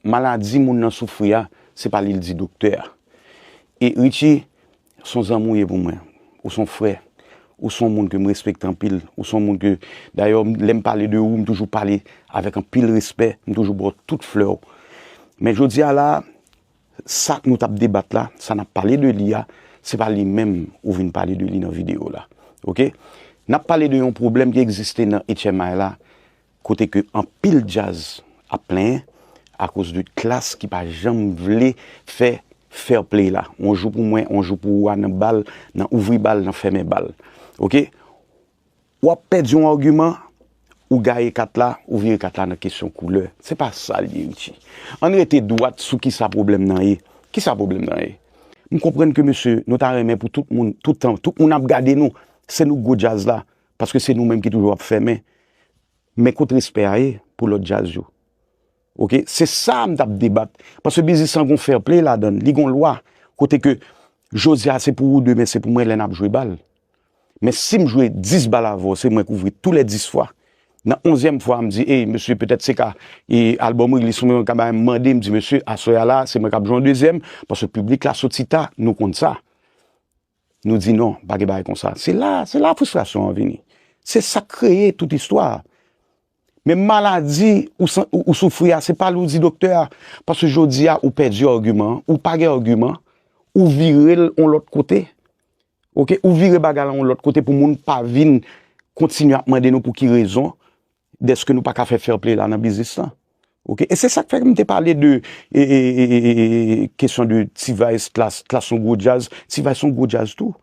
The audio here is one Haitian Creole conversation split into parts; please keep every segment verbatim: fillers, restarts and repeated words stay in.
Maladi moun nan soufri a, se pa li l di doktè a. E Richie, se yon zanmi w ye pou mwen. Ou se yon frè. Ou se yon moun ke m respekte anpil. Ou se yon moun ke, dayè, lè m pale de ou, m toujou pale avèk anpil respè. M toujou ba w tout flè w. Men jodi a la, sa nou t ap debat la, sa n ap pale de li a, se pa li menm ou vin pale de li nan videyo la. Oke? N ap pale de yon pwoblèm ki egziste nan H M I la, kote ke anpil djaz ap plenyen akoz de klas ki pa janm vle fè fair play la. On jou pou mwen, on jou pou ou a nan bal, nan ouvri bal, nan fèmen bal. Oke? W ap pèdi yon agiman, ou gaye kat la, ou vire kat la nan kesyon koulè. Se pa sa l ye, Richie. Ann rete dwat sou kisa pwoblèm nan ye. Kisa pwoblèm nan ye? M konprann ke mesye, nou ta renmen pou tout moun, tout tan, tout moun ap gade nou. Se nou gwo djaz la, paske se nou menm ki toujou ap fèmen. Men kot respè a ye pou lòt djaz yo? Oke? Se sa m t ap debat. Paske biznis lan gon fair play ladan l, li gon lwa. Kote ke jodi a se pou ou, demen se pou mwen lè n ap jwe bal. Men si m jwe dis bal avè w, se mwen k ouvri tou lè dis fwa. Nan onzyèm fwa, m di, ey, mesye, petèt se ka, e, album release mwen ka bay m mande, m di, mesye, aswè a la, se mwen k ap jwe yon dezyèm, paske piblik la soti ta, nou konn sa. Nou di non, pa gen bagay konsa. Se la, se la fristrasyon an vini. Se sa k kreye tout istwa a. Men maladi ou, san- ou, ou soufri a, se pa li w di doktè a. Paske jodi a, ou pèdi agiman an, ou pa gen agiman, ou vire l yon lòt kote. Oke? Ou vire bagay la yon lòt kote pou moun pa vin kontinye ap mande nou pou ki rezon dèske nou pa ka fè fair play la nan biznis lan. Oke? E se sa k fè m te pale de e, e, e, e, e, kesyon de T-Vice, Klass, Klass yon gwo djaz, T-Vice yon gwo djaz tou.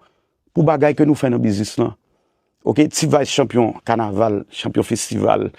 Pou bagay ke nou fè nan biznis lan. Oke? T-Vice chanpyon kanaval, chanpyon festival,